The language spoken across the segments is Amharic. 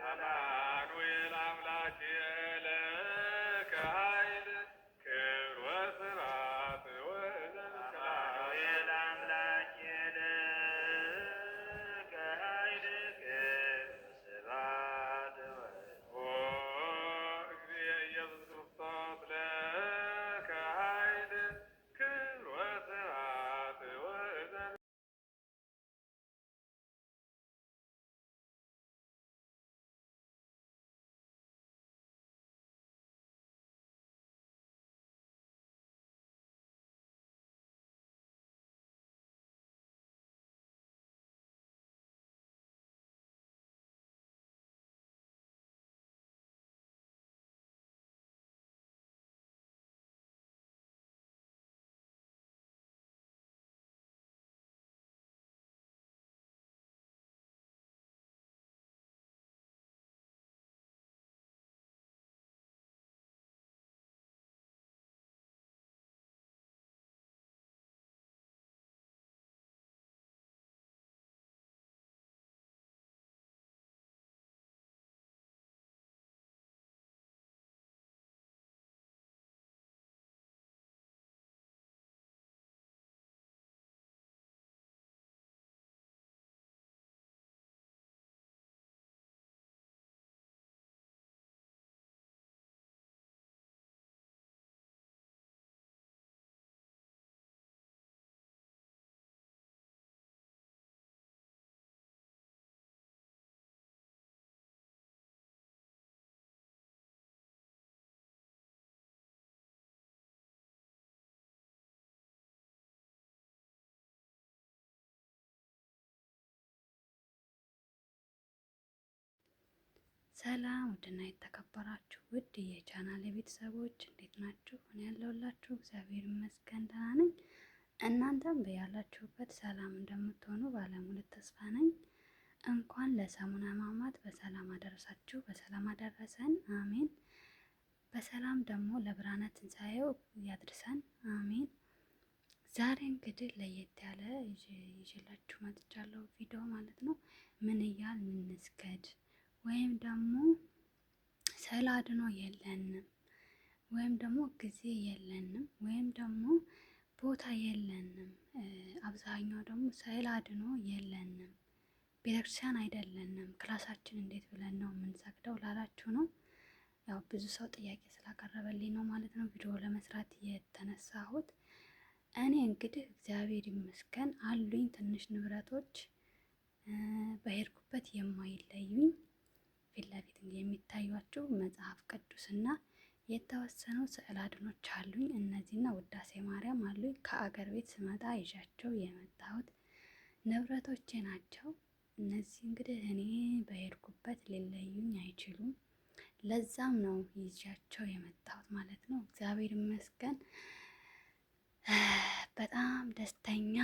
አማኑኤል አምላክ ለከ ኃይል ክብር ወስብሐት አማኑኤል አምላክ ለከ ኃይል ክብር ወስብሐት እግዚእ ኢየሱስ ክርስቶስ ለከ ኃይል ክብር ወስብሐት ወእዘን። ሰላም ውድና የተከበራችሁ ውድ የቻናል ቤተሰቦች እንዴት ናችሁ? እኔ ያለሁላችሁ እግዚአብሔር ይመስገን ደህና ነኝ። እናንተም በያላችሁበት ሰላም እንደምትሆኑ ባለሙሉ ተስፋ ነኝ። እንኳን ለሰሙነ ሕማማት በሰላም አደረሳችሁ፣ በሰላም አደረሰን፣ አሜን። በሰላም ደግሞ ለብርሃነ ትንሣኤው ያድርሰን፣ አሜን። ዛሬ እንግዲህ ለየት ያለ ይዤላችሁ መጥቻለሁ ቪዲዮ ማለት ነው። ምን እያልን እንስገድ ወይም ደግሞ ስዕለ አድኖ የለንም ወይም ደግሞ ጊዜ የለንም ወይም ደግሞ ቦታ የለንም። አብዛኛው ደግሞ ስዕለ አድኖ የለንም፣ ቤተክርስቲያን አይደለንም፣ ክላሳችን እንዴት ብለን ነው የምንሰግደው ላላችሁ ነው። ያው ብዙ ሰው ጥያቄ ስላቀረበልኝ ነው ማለት ነው ቪዲዮ ለመስራት የተነሳሁት። እኔ እንግዲህ እግዚአብሔር ይመስገን አሉኝ ትንሽ ንብረቶች በሄድኩበት የማይለዩኝ ፊት ለፊት የሚታዩቸው መጽሐፍ ቅዱስና የተወሰኑ ስዕል አድኖች አሉኝ። እነዚህና ውዳሴ ማርያም አሉኝ። ከአገር ቤት ስመጣ ይዣቸው የመጣሁት ንብረቶቼ ናቸው። እነዚህ እንግዲህ እኔ በሄድኩበት ሊለዩኝ አይችሉም። ለዛም ነው ይዣቸው የመጣሁት ማለት ነው። እግዚአብሔር ይመስገን በጣም ደስተኛ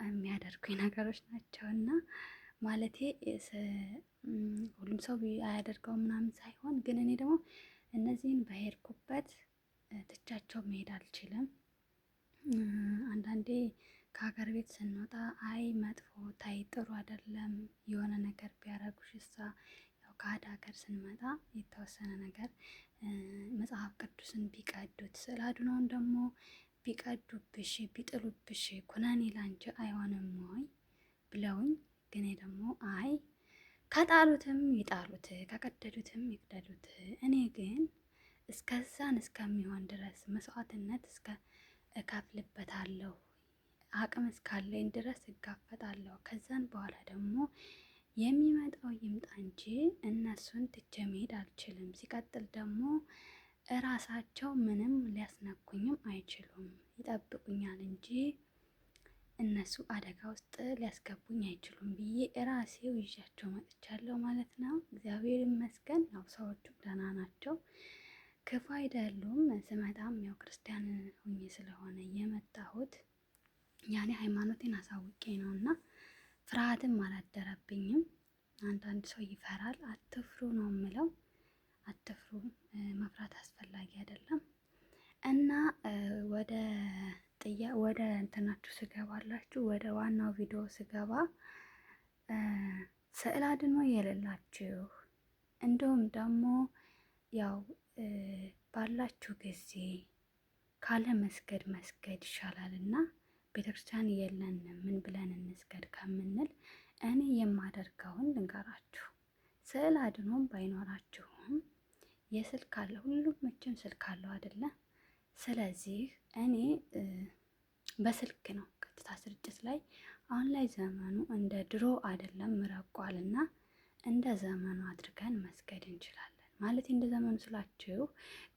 የሚያደርጉኝ ነገሮች ናቸው እና ማለቴ ሁሉም ሰው አያደርገው ምናምን ሳይሆን ግን እኔ ደግሞ እነዚህን በሄድኩበት ትቻቸው መሄድ አልችልም። አንዳንዴ ከሀገር ቤት ስንወጣ አይ መጥፎ ታይ ጥሩ አይደለም የሆነ ነገር ቢያደርጉሽ እሳ ያው ከአድ ሀገር ስንመጣ የተወሰነ ነገር መጽሐፍ ቅዱስን ቢቀዱት ስዕለ አድኖውን ደግሞ ቢቀዱብሽ ቢጥሉብሽ ኩነኔ ላንቺ አይሆንም ወይ ብለውኝ ግን ደግሞ አይ ከጣሉትም ይጣሉት ከቀደዱትም ይቅደዱት፣ እኔ ግን እስከዛን እስከሚሆን ድረስ መስዋዕትነት እስከ እከፍልበታለሁ፣ አቅም እስካለኝ ድረስ እጋፈጣለሁ። ከዛን በኋላ ደግሞ የሚመጣው ይምጣ እንጂ እነሱን ትቼ መሄድ አልችልም። ሲቀጥል ደግሞ እራሳቸው ምንም ሊያስነኩኝም አይችሉም፣ ይጠብቁኛል እንጂ እነሱ አደጋ ውስጥ ሊያስገቡኝ አይችሉም ብዬ እራሴው ይዣቸው መጥቻለሁ ማለት ነው። እግዚአብሔር ይመስገን። ያው ሰዎቹም ደህና ናቸው፣ ክፉ አይደሉም። ስመጣም ያው ክርስቲያን ሁኜ ስለሆነ የመጣሁት ያኔ ሃይማኖቴን አሳውቄ ነው እና ፍርሃትም አላደረብኝም። አንዳንድ ሰው ይፈራል። አትፍሩ ነው የምለው። አትፍሩ፣ መፍራት አስፈላጊ አይደለም እና ወደ ጥያ ወደ እንትናችሁ ስገባላችሁ ወደ ዋናው ቪዲዮ ስገባ ስዕል አድኖ የሌላችሁ እንዲሁም ደግሞ ያው ባላችሁ ጊዜ ካለ መስገድ መስገድ ይሻላል እና ቤተክርስቲያን የለንም ምን ብለን እንስገድ ከምንል እኔ የማደርገውን ልንገራችሁ። ስዕል አድኖም ባይኖራችሁም የስልክ አለ፣ ሁሉም መቼም ስልክ አለው አይደለ? ስለዚህ እኔ በስልክ ነው ቀጥታ ስርጭት ላይ። አሁን ላይ ዘመኑ እንደ ድሮ አይደለም፣ ረቋል እና እንደ ዘመኑ አድርገን መስገድ እንችላለን። ማለት እንደ ዘመኑ ስላችሁ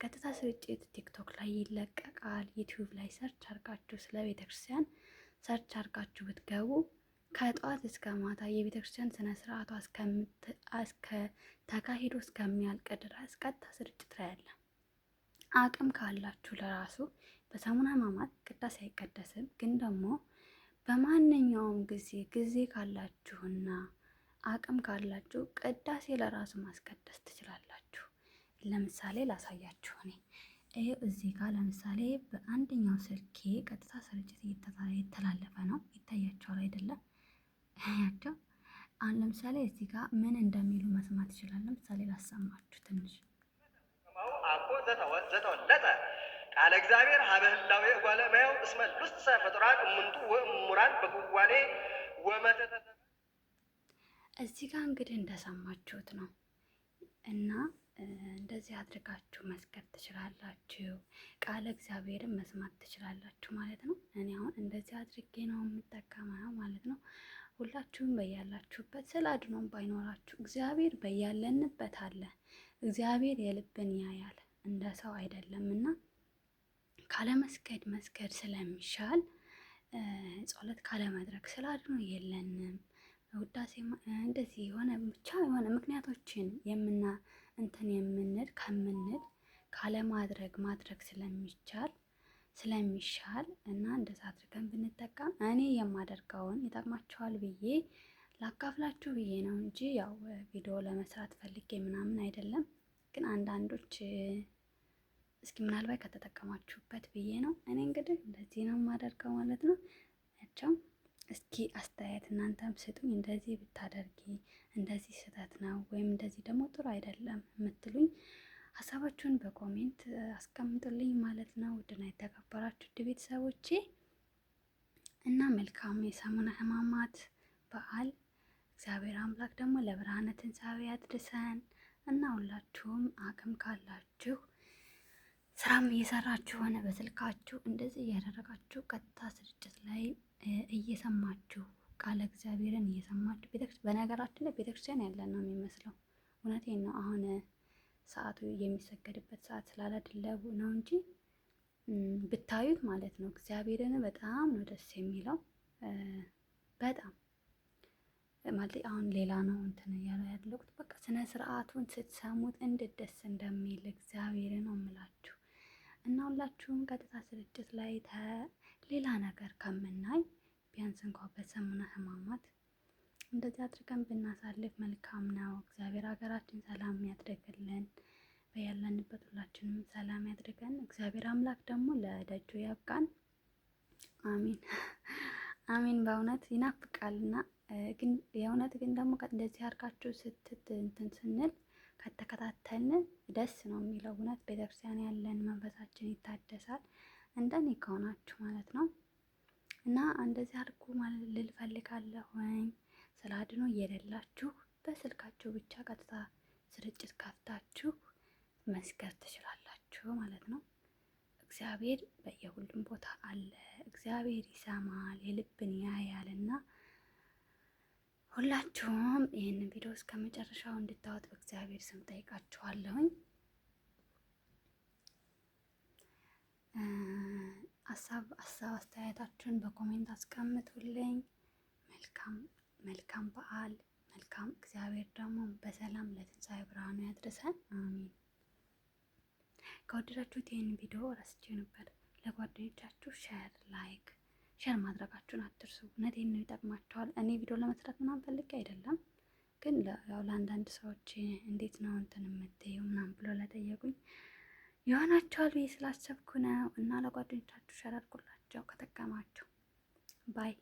ቀጥታ ስርጭት ቲክቶክ ላይ ይለቀቃል። ዩቲዩብ ላይ search አርጋችሁ ስለ ቤተክርስቲያን search አርጋችሁ ብትገቡ ከጠዋት እስከ ማታ የቤተክርስቲያን ስነ ስርዓቷ እስከ ተካሂዶ እስከሚያልቅ ድረስ ቀጥታ ስርጭት ላይ አለ። አቅም ካላችሁ ለራሱ በሰሙነ ሕማማት ቅዳሴ አይቀደስም፣ ግን ደግሞ በማንኛውም ጊዜ ጊዜ ካላችሁና አቅም ካላችሁ ቅዳሴ ለራሱ ማስቀደስ ትችላላችሁ። ለምሳሌ ላሳያችሁ። እኔ ይኸው እዚህ ጋር ለምሳሌ በአንደኛው ስልኬ ቀጥታ ስርጭት እየተላለፈ ነው። ይታያችኋል አይደለም? ያቸው አሁን ለምሳሌ እዚህ ጋር ምን እንደሚሉ መስማት ይችላል። ለምሳሌ ላሰማችሁ ትንሽ። አኮ ዘተወለጠ ቃለ እግዚአብሔር ሀበ ህላዌ እጓለ እመሕያው እስመ ሉሰ ፍጡራን እሙንቱ ወእሙራን በክዋኔ ወመተተ። እዚህ ጋር እንግዲህ እንደሰማችሁት ነው እና እንደዚህ አድርጋችሁ መስገድ ትችላላችሁ። ቃለ እግዚአብሔርን መስማት ትችላላችሁ ማለት ነው። እኔ አሁን እንደዚህ አድርጌ ነው የምጠቀመው ማለት ነው። ሁላችሁም በያላችሁበት ስዕለ አድኖም ባይኖራችሁ እግዚአብሔር በያለንበት አለ። እግዚአብሔር የልብን ያያል፣ እንደ ሰው አይደለም እና ካለመስገድ መስገድ ስለሚሻል ጸሎት ካለማድረግ ስዕለ አድኖ የለንም ውዳሴ እንደዚህ የሆነ ብቻ የሆነ ምክንያቶችን የምና እንትን የምንል ከምንል ካለማድረግ ማድረግ ስለሚቻል ስለሚሻል እና እንደዛ አድርገን ብንጠቀም እኔ የማደርገውን ይጠቅማቸዋል ብዬ ላካፍላችሁ ብዬ ነው እንጂ ያው ቪዲዮ ለመስራት ፈልጌ ምናምን አይደለም። ግን አንዳንዶች እስኪ ምናልባት ከተጠቀማችሁበት ብዬ ነው። እኔ እንግዲህ እንደዚህ ነው የማደርገው ማለት ነው። ያቸው እስኪ አስተያየት እናንተም ስጡኝ። እንደዚህ ብታደርጊ እንደዚህ ስህተት ነው ወይም እንደዚህ ደግሞ ጥሩ አይደለም የምትሉኝ ሀሳባችሁን በ comment አስቀምጡልኝ ማለት ነው። ውድና የተከበራችሁ ውድ ቤተሰቦቼ እና መልካም የሰሙነ ሕማማት በዓል፣ እግዚአብሔር አምላክ ደግሞ ለብርሃነ ትንሣኤው ያድርሰን እና ሁላችሁም አቅም ካላችሁ ስራም እየሰራችሁ ሆነ በስልካችሁ እንደዚህ እያደረጋችሁ ቀጥታ ስርጭት ላይ እየሰማችሁ ቃለ እግዚአብሔርን እየሰማችሁ፣ በነገራችን ላይ ቤተክርስቲያን ያለን ነው የሚመስለው። እውነቴን ነው። አሁን ሰዓቱ የሚሰገድበት ሰዓት ስላላደለ ነው እንጂ ብታዩት ማለት ነው እግዚአብሔርን በጣም ነው ደስ የሚለው። በጣም ማለት አሁን ሌላ ነው እንትን እያለ ያለሁት፣ በቃ ስነ ስርዓቱን ስትሰሙት እንዴት ደስ እንደሚል እግዚአብሔርን ነው የምላችሁ። እና ሁላችሁም ቀጥታ ስርጭት ላይ ሌላ ነገር ከምናይ ቢያንስ እንኳ በሰሙነ ሕማማት እንደዚህ አድርገን ብናሳልፍ መልካም ነው። እግዚአብሔር ሀገራችን ሰላም ያድርግልን። በያለንበት ሁላችንም ሰላም ያድርገን። እግዚአብሔር አምላክ ደግሞ ለደጁ ያብቃን። አሚን አሚን። በእውነት ይናፍቃልና ግን የእውነት ግን ደግሞ እንደዚህ አድርጋችሁ ስትት እንትን ስንል ከተከታተልን ደስ ነው የሚለው። እውነት ቤተክርስቲያን ያለን መንፈሳችን ይታደሳል። እንደኔ ከሆናችሁ ማለት ነው። እና እንደዚህ አድርጉ ማለት ልል ፈልጋለሁኝ። ስዕለ አድኖ የሌላችሁ በስልካችሁ ብቻ ቀጥታ ስርጭት ከፍታችሁ መስገድ ትችላላችሁ ማለት ነው። እግዚአብሔር በየሁሉም ቦታ አለ። እግዚአብሔር ይሰማል፣ የልብን ያያልና ሁላችሁም ይህንን ቪዲዮ እስከ መጨረሻው እንድታዩት በእግዚአብሔር ስም ጠይቃችኋለሁኝ። ሀሳብ አስተያየታችሁን በ comment አስቀምጡልኝ። መልካም መልካም በዓል፣ መልካም፣ እግዚአብሔር ደግሞ በሰላም ለትንሣኤ ብርሃኑ ያድርሰን። አሚን። ከወደዳችሁት ይህን ቪዲዮ ረስቼ ነበር፣ ለጓደኞቻችሁ share፣ like፣ share ማድረጋችሁን አትርሱ። እውነቴን ነው፣ ይጠቅማቸዋል። እኔ ቪዲዮ ለመስራት ምናምን ፈልጌ አይደለም፣ ግን ያው ለአንዳንድ ሰዎች እንዴት ነው እንትን የምትይው ምናምን ብሎ ለጠየቁኝ ይሆናቸዋል ብዬ ስላሰብኩ ነው። እና ለጓደኞቻችሁ share አድርጉላቸው ከጠቀማችሁ። Bye.